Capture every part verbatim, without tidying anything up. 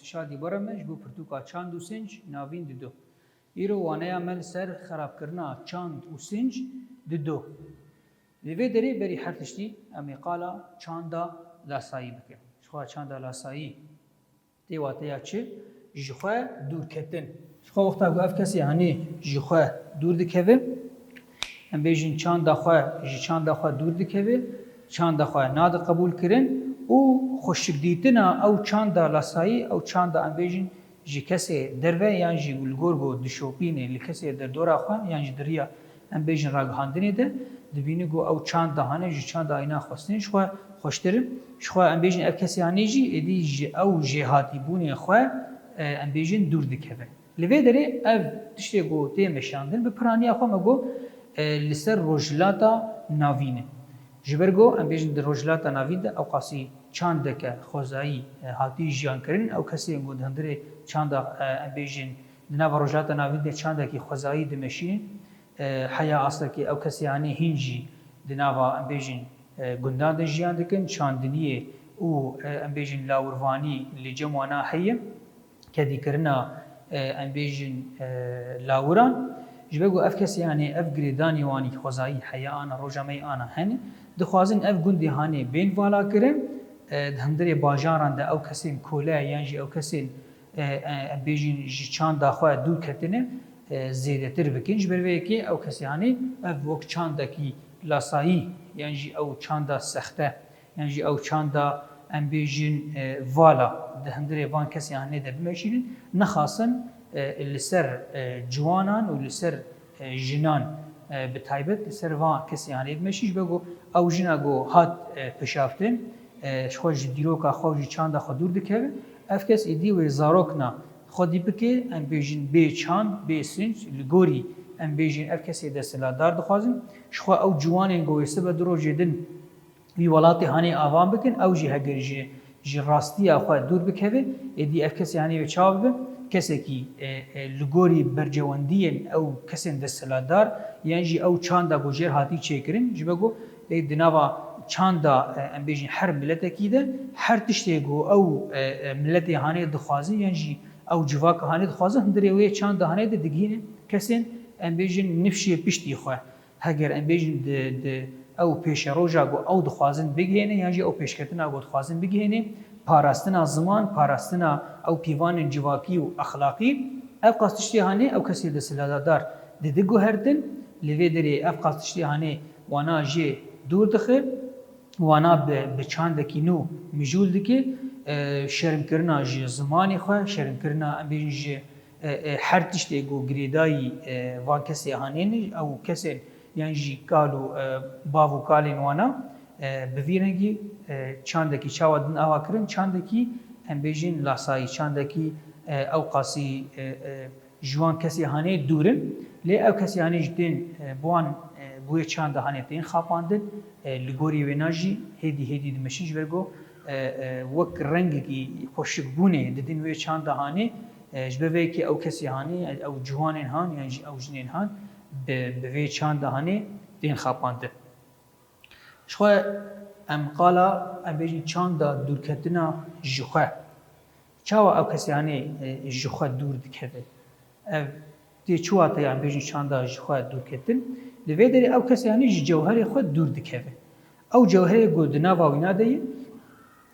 Şadî bora me ji bo pirtûka çand û sinc navîn dido. Îro waneya me li ser xerabkirina çand û sinc dido. Li vê derê berî her tiştî em ê qala çanda lasayî bikin. Ji xwe çanda lasayî tê wateya çi? Ji xwe dûrketin. Ji xwe wexta ku ev kesê hanê ji xwe dûr dikeve, em bêjin çanda xwe ji çanda xwe dûr dikeve, çanda xwe nade qebûl kirin û xweşikdîtina ew çanda lasayî, ew çanda em bêjin ji kesê derve yan jî li gor ku dişopîne li kesê derdora xwe yan jî di riya em bêjin ragihandinê de, dibîne ku ew çanda hane ji çanda ayna xwestin ji xwe xweştir in. Ji xwe em bêjin ev kesê hane jî êdî ji ew jêhatîbûnê xwe, e, em bêjin dûr dikeve. Li vê derê ev tiştê ku tê meşandin, bi piraniya xwe me got, e, li ser Rojhilata Navîn e. Ji ber ku em bêjin di Rojhilata Navîn de ewqasî çandeke xwezayî, e, hatî jiyankirin, ew kesên ku di hundirê çanda, e, em bêjin di nava Rojhilata Navîn de çandekî xwezayî dimeşînin, e, heya astekê ew kesê hanê hîn jî di nava em bêjin, e, gundan de jiyan dikin, çandiniyê û, e, em bêjin lawirvanî li cem wana heye. Kedîkirina, e, em bêjin, e, lawiran. Ji ber ku ev kesê, yanî ev girêdanê wanî xwezayî heya ana roja me yê ana hene, dixwazin ev gundê hanê bên vala kirin, e, di hundirê bajaran de ew kesên kole yan jî ew kesên, e, e, em bêjin ji çanda xwe dûr ketine, e, zêdetir bikin. Ji ber vê yekê ew kesê hanê ev wek çandekî lasayî yan jî ew çanda sexte yan jî ew çanda em bêjin, e, vala di hundirê van kesê hanê de bimeşînin, nexasin, e, li ser, e, ciwanan û li ser, e, jinan, e, bi taybet li ser van kesê hanê bimeşîn, ji ber ku ew jina ku hat, e, pişaftin, e, ji xwe ji dîroka xwe û ji çanda xwe dûr dikeve, ev kes êdî wê zarokna xwedî bike, em bêjin bê çand, bê sinc, li gorî em bêjin ev kesê desthilatdar dixwazin, ji xwe ew ciwanên ku wê sibe du rojê din wî welatê hanê avan bikin, ew jî heger ji, ji rastiya xwe dûr bikeve, êdî ev kesê hanê wê çawa bibe? Kesekî, e, e, li gorî bercewendiyên ew kesên desthilatdar, yan jî ew çanda ku jêr hatî çêkirin, ji ber ku ê di nava çanda, e, em bêjin her miletekî de, her tiştê ku ew, e, e, miletê hanê dixwazin, yan jî ew civaka hanê dixwazin, hundirê wê çanda hanê de digihîne kesên, em bêjin, nifşê piştî xwe. Heger em bêjin di, di ew pêşeroja ku ew dixwazin bigihêne, yan jî ew pêşketina ku dixwazin bigihêne, parastina ziman, parastina ew pîvanên civakî û exlaqî, ev qas tiştê hanê ew kesê desthilatdar dide guhertin, li vê derê ev qas tiştê hanê wana jê dûr dixe, wana bi, bi çandekî nû mijûl dike, e, şermkirina ji zimanê xwe, şermkirina, em bêjin, ji e, e, her tiştê ku girêdayî, e, van kesê hanê ne, ew kesên yan jî kal û, e, bav û kalên wana, e, bi vî rengî, e, çandekî çawa din ava kirin, çandekî em bêjin lasayî, çandekî, e, ew qasî, e, e, ji wan kesê hanê dûr in. Lê ew kesê hanê jî tên, e, bi wan, e, bi wê çanda hanê tên xapandin, e, li gorî wêna jî hêdî hêdî dimeşin, ji ber ku, e, e, wek rengekî xweşikbûnê didin wê çanda hanê, e, ji ber vê yekê ew kesê hanê, ew ciwanên han yan jî ew jinên han bi, bi vê çanda hanê tên xapandin. Ji xwe em qala, em bêjin çanda dûrketina ji xwe. Çawa ew kesê hanê, e, ji xwe dûr dikeve? Ev tê çi wateya em bêjin çanda ji xwe dûrketin? Li vê derê ew kesê hanê ji cewherê xwe dûr dikeve. Ew cewherê ku di nava wîna de ye,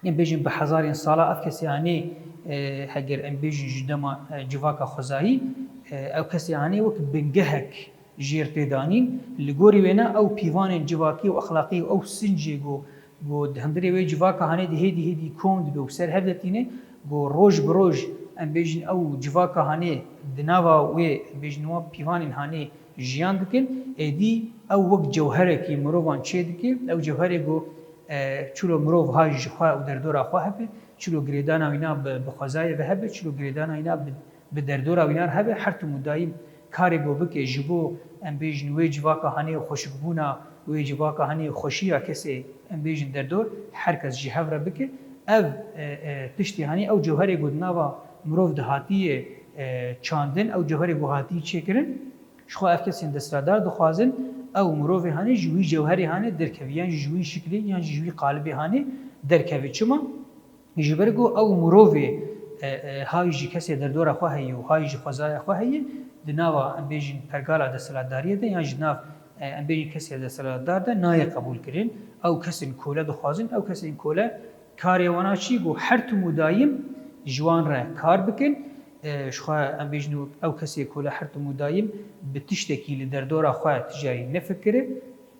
em bêjin bi hezarên sala ev kesê hanê, e, heger em bêjin ji dema, e, civaka xwezayî, e, ew kesê hanê wek bingehek jêr tê danîn. Li gorî wêne ew pîvanên civakî û exlaqî û ew sincê ku, ku di hundirê wê civaka hanê de hêdî hêdî kom dibe û ser hev de tîne, ku roj bi roj, em bêjin, ew civaka hanê di nava wê, em bêjin, wan pîvanên hanê jiyan dikin, êdî ew wek cewherekî mirovan çê dike, ew cewherê ku, e, çilo mirov ha ji xwe û derdora xwe hebe, çilo girêdana wîna bi, bi xwezayê ve hebe, çilo girêdana wîna bi, bi derdora wîna re hebe, her tim û dayîm karê ku bike ji bo, em bêjin, wê civaka hanê û xweşikbûna wê civaka hanê û xweşiya kesê, em bêjin, derdor, her kes ji hev re bike. Ev, e, e, tiştê hanê, ew cewherê ku di nava mirov de hatiye, e, çandin, ew cewherê ku hatiye çêkirin, ji xwe ev kesên desthilatdar dixwazin ew mirovê hanê ji wî cewherê hanê derkeve, yan jî ji wî şiklê, yan jî ji wî qalibê hanê derkeve. Çima? Ji ber ku ew mirovê, E, e, hay jî kesê derdora xwe heye û hay jî xwezaya xwe heye, di nava, em bêjin, pergala desthilatdariyê de yan ji nav, e, em bêjin, kesê desthilatdar de nayê qebûl kirin. Ew kesên kole dixwazin, ew kesên kole karê wana çi ku her tim û dayim ji wan re kar bikin. E, ji xwe em bêjin, ew kesê kole her tim û dayim bi tiştekî li derdora xwe tijarî nefikire.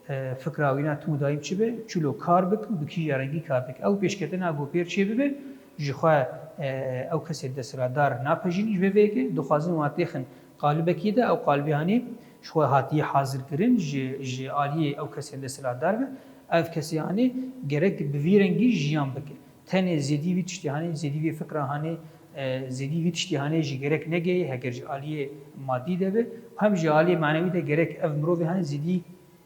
E, fikra wîna tim û dayim çi be? Çilo kar bik û bi kîja rengî kar bik. Ew pêşketina ku pêr çê bibe, ji xwe, e, ew kesê desthilatdar napejînin. Ji vê vê yekê dixwazin wan têxin qalibekî de, ew qalibê hanê ji xwe hatiye hazir kirin ji, ji aliyê ew kesên desthilatdar be. Ev kesê hanê gerek bi vî rengî jiyan bike. Tenê zêdî vî tiştê hanê, zêdî vê fikra hanê, e, zêdî vî tiştê hanê jî gerek negeyê, heger ji aliyê madî de be, hem ji aliyê manewî de gerek ev mirovê hanê zêdî,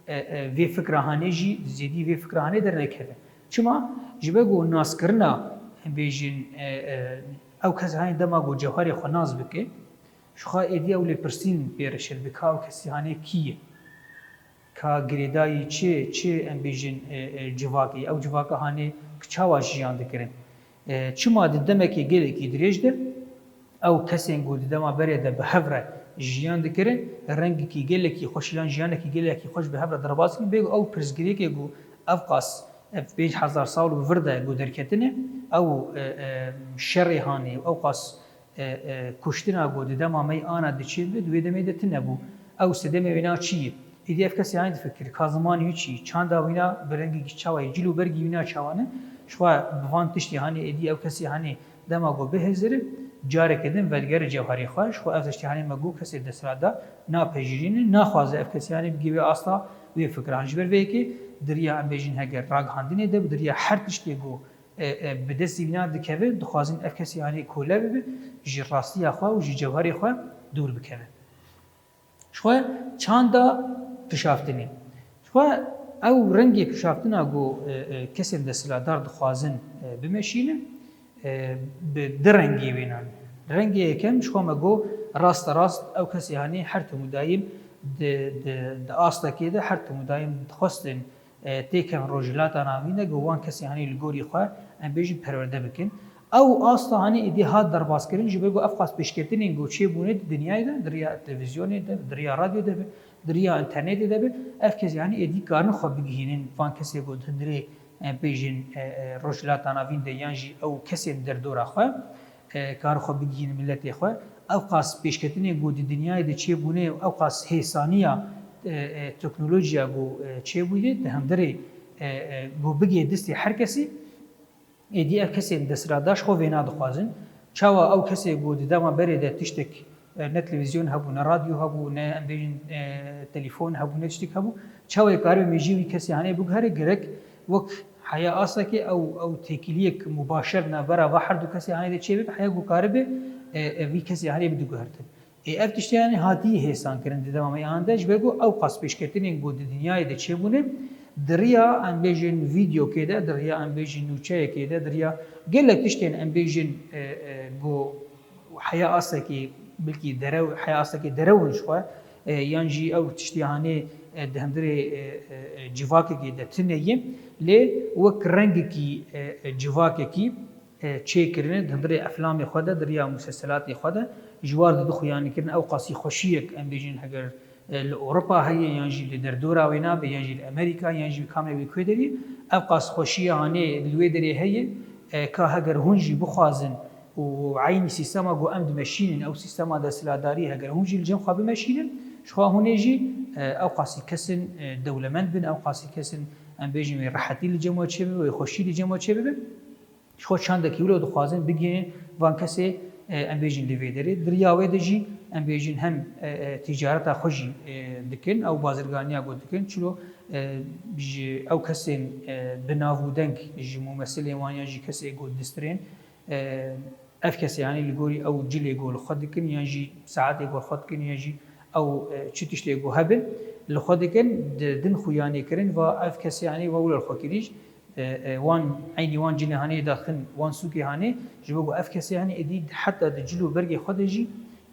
e, e, vê fikra hanê jî, zêdî vê fikra hanê dernekeve. Çima? Ji ber ku naskirina, em bêjin, e, e, ew kes hanê dema ku cewherê xwe nas bike, ji xwe êdî ew lêpirsîn pê re şêr dibe, ka ew kesî hanê kî ye? Ka girêdayî çi, çi, em bêjin, e, e, civakê, ew civaka hanê çawa jiyan dikirin? E, çima di demekê gelekî dirêj de ew kesên ku di dema berê de bi hev re jiyan dikirin, rengekî gelekî xweş yan jiyanekî gelekî xweş bi hev re derbas dikin, bê ku ew pirsgirêkê ku ev qas, ev pênc hezar sal û vir de ku derketine, ew, e, e, şerê hanê, ew qas e, e, kuştina ku di dema me ana diçê bibe, di wê demê de tune bû. Ew sedemê wêna çi ye? Êdî ev kesê hanê difikir, ka zimanê wî çi ye? Çanda wîna bi rengekî çawa ye? Cil û bergî wîna çawa ne? Ji xwe bi van tiştê hanê êdî ew kesê hanê dema ku bihizire, careke din vedigere cewherê xwe. Ji xwe ev tiştê hanê me got kesê desthilatdar napejirîne, naxwaze ev kesê hanê bigê wê asta wê fikran. Ji ber vê yekê di riya, em bêjin, heger ragihandinê de, di riya her tiştê ku e, e, bi destê wîna dikeve, dixwazin ev kesê hanê kole bibe, ji rastiya xwe û ji cewherê xwe dûr bikeve. Ji xwe çanda kişaftinê. Ji xwe ew rengê kişaftina ku, e, e, kesên desthilatdar dixwazin, e, bimeşînin, e, bi du rengê wênan. Rengê yekem ji xwe me got raste rast ew kesê hanê her tim û dayim di, di, di astekê de her tim û dayim dixwestin e, têkevin Rojhilata Navîn de ku wan kesê hanê li gorî xwe, em bêjin, perwerde bikin. Ew asta hanê êdî hat derbaskirin, ji ber ku ev qas pêşketinên ku çêbûne di dinyayê de, di riya televîzyonê de, di riya radyo de be, di riya înternetê de be, ev kesê hanê êdî karin xwe bigihînin van kesê ku di hundirê, em bêjin, e, e, Rojhilata Navîn de yan jî ew kesên derdora xwe, e, kar xwe bigihînin miletê xwe. Ew qas pêşketinên ku di dinyayê de çêbûne û ew qas hêsaniya, e, e, teknolojiya ku, e, çêbûye di hundirê, e, e, ku bigê destê her kesî, êdî ev kesên desthilatdar ji xwe vêna dixwazin. Çawa ew kesê ku di dema berê de tiştek, e, ne televîzyon hebû, ne radyo hebû, ne, em bêjin, e, telefon hebû, ne tiştek hebû, çawa karibe mêjiyê wî kesê hanê biguhere, gerek wek heya astekê ew, ew têkiliyek mubaşer navbera va her du kesê hanê de çêbibe, heya ku karibe, e, e, vî kesê hanê bidiguhertin. Ê, ev tiştê hanê hatiye hêsan kirin di dema me yan de, ji ber ku ew qas pêşketinên ku di dinyayê de çêbûne, di riya, em bêjin, vîdeokê de, di riya, em bêjin, nûçeyekê de, di riya gelek tiştên, em bêjin, e, e, ku heya astekî, belkî derew, heya astekê derew in ji xwe, e, yan jî ew tiştê hanê, e, di hundirê, e, e, e, civakekê de tune ye, lê wek rengekî, e, e, civakekî, e, çêkirine, di hundirê eflamê xwe de, di riya museselatê xwe de, ji war didixuyanîkirin, ew qasî xweşiyek, em bêjin, heger, e, li Ewropa heye, yan jî li derdora wê nabe, yan jî li Amerîka, yan jî kamê wê ku derê, ev qas xweşiya hanê li wê derê heye, e, ka heger hûn jî bixwazin û eynî sîstema ku em dimeşînin, ew sîstema desthilatdarî, heger hûn jî li cem xwe bimeşînin, ji xwe hûn ê jî, e, ew qasî kesin, e, dewlemend bin, ew qasî kesin, em bêjin, wê rehetî li cem we çêbibe, wê xweşî li cem we çêbibe. Ji xwe çandekî wilo dixwazin bigihînin van kesê, e, em bêjin, li vê derê. Di riya wê de jî, em bêjin, hem, e, e, tîcareta xwe jî, e, dikin, ew bazirganiya ku dikin, çilo, e, ji ew kesên, e, bi nav û deng, ji mumesilên wan yan jî kesê ku distirên, e, ev kesê, yanî li gorî ew cilê ku li xwe dikin, yan jî saetê ku li xwe dikin, yan jî ew, e, çi tiştê ku hebin, li xwe dikin, di din xuyanê kirin, va ev kesê, yanî va wilo li xwe kirî jî, e, e, wan, eynî wan cilê hanê da dixin wan sûkê hanê, ji bo ku ev kesê hanê êdî heta di cil û bergê xwe de jî,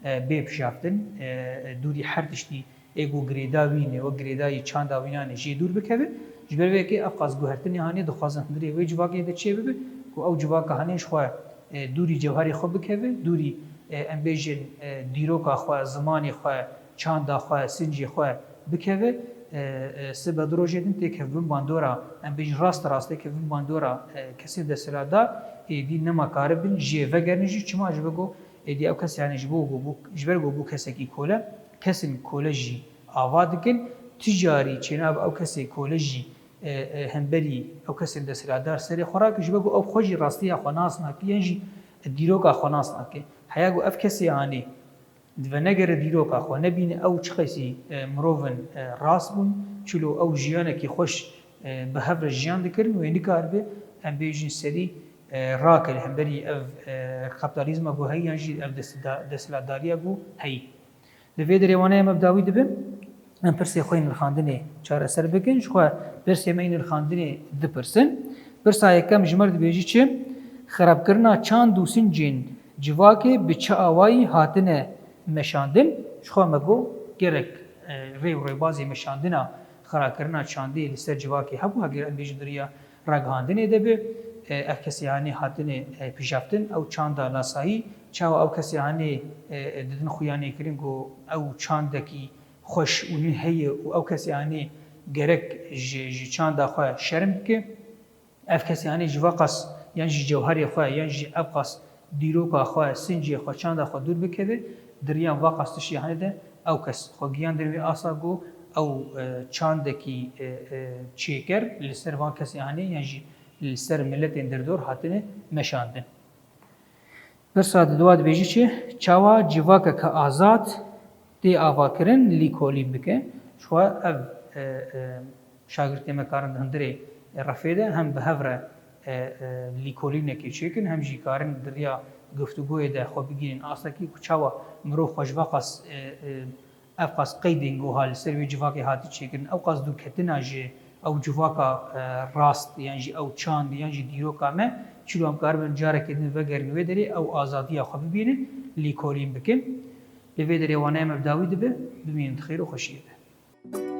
e, bê pişaftin, e, e, dûrî her tiştî ê ku girêda wî ne, wek girêdayî çanda wî nane, jê dûr bikeve. Ji ber vê yekê ev qas guhertinê hanê dixwazin hundirê wê civakê de çêbibe, ku ew civaka hanê ji xwe e, dûrî cewherê xwe bikeve, dûrî, e, em bêjin, e, dîroka xwe, zimanê xwe, çanda xwe, sincê xwe bikeve, e, e, sibe du rojê din têkeve bin bandora, em bêjin rast rastê keve bin bandora, e, kesên desthilatdar, êdî nema karibin jê vegerin jî, çima ji bo ku êdî ew kes, yanî ji bo ku bû, ji ber ku bû kesekî kole, kesên kole jî ava dikin, tu carî çênabe ew kesê kole jî, e, e, hemberî ew kesên desthilatdar serê xwe rake, ji ber ku ew xwe jî rastiya xwe nas nake, yan jî dîroka xwe nas nake. Heya ku ev kesê hanê di venegere dîroka xwe, nebîne ew çi qasî, e, mirov in, e, rast bûn, çilo ew jiyanekî xweş, e, bi hev re jiyan dikirin, wê nikaribe, em bêjin serî, e, rake li hemberî ev, e, kapitalizma ku heyî yan jî ev destda-, desthilatdariya ku heyî. Li vê derê wana em ev dawî dibin, em pirsê xwe yê nirxandinê çareser bikin. Ji xwe pirsê me yê nirxandinê dipirsin. Pirsa yekem ji me re dibêjî çi? Xerabkirina çand û sincên civakê bi çi awayî hatine meşandin? Ji xwe me got gerek, e, rê û rêbazê meşandina xerakirina çandê li ser civakê hebû, heger em bêjin di riya ragihandinê de be, e, ev kesê hanê hatine, e, pijaftin, ew çanda lasayî, çawa ew kesê hanê, e, e, didin xuyanê kirin ku ew çandekî xweş û nû heye û ew kesê hanê gerek ji, ji çanda xwe şerm bike. Ev kesê hanê ji va qas yan jî cewherê xwe yan jî ev qas dîroka xwe, sincê xwe, çanda xwe dûr bikeve, di riya va qas tiştê hanê de ew kes xwe giyandin wê asa ku ew, e, çandekî, e, e, çêker li ser van kesê hanê yan jî li ser miletên derdor hatine meşandin. Pirsa di dua dibêjî çi? Çawa civakeke azad tê avakirin lîkolîn bike? Ji xwe ev, e, e, şagirtê me karin di hundirê refê de hem bi hev re, e, e, lîkolînekê çêkin, hem jî karin di riya guftûgoyê de xwe bigihînin astekî ku çawa mirov xwe ji va qas, e, e, ev qas qeydên ku ha li ser wê civakê hatî çêkirin, ew qas dûrketina ji ew civaka, e, rast yan jî ew çand yan jî dîroka me, çilo em karibin carekê din vegerin wê derê, ew azadiya xwe bibînin, lîkolîn bikin. Li vê derê wana em ev dawî dibe, bimînin di xêr û xweşiyê de.